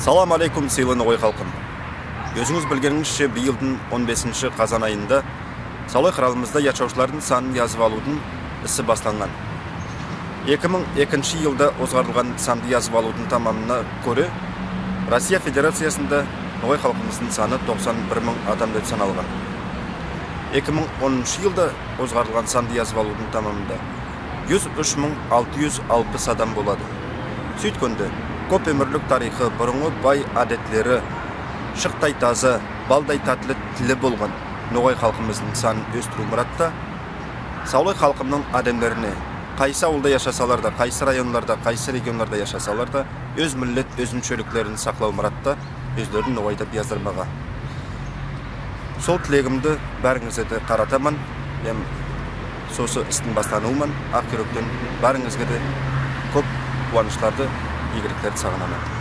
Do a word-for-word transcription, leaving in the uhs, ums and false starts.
Салам алейкум, сыйлы ногай халкым. Оьзинъиз билгенинъизше, быйылдынъ он бесинши казан айында савлай кыралымызда яшавшылардынъ санын язып алувдынъ иси басланган. Эки мынъ экинши йылда озгарылган санды язып алувдынъ тамамына коьре, Россия Федерациясында ногай халкымыздынъ саны токсан бир мынъ аьдем деп саналган. Эки мынъ оныншы йылда озгарылган санды язып алувдынъ тамамында юз уьш мынъ алты юз алпыс аьдем болады. Суьйткенде, коьп оьмирлик тарыйхы, бурынгы бай аьдетлери, шыктай таза, балдай таьтли тили болган ногай халкымыздынъ санын оьстируьв мыратта, савлай халкымнынъ аьдемлерине, кайсы авылда яшасалар да, кайсы районларда, кайсы регионларда яшасалар да, оьз миллет оьзиншеликлерин саклав мыратта оьзлерин ногай деп яздырмага. Сол тилегимди баьринъизге де каратаман. Эм сосы истинъ басланувы ман ак юректен баьринъизге де коьп куванышларды, ийгиликлерди сагынаман.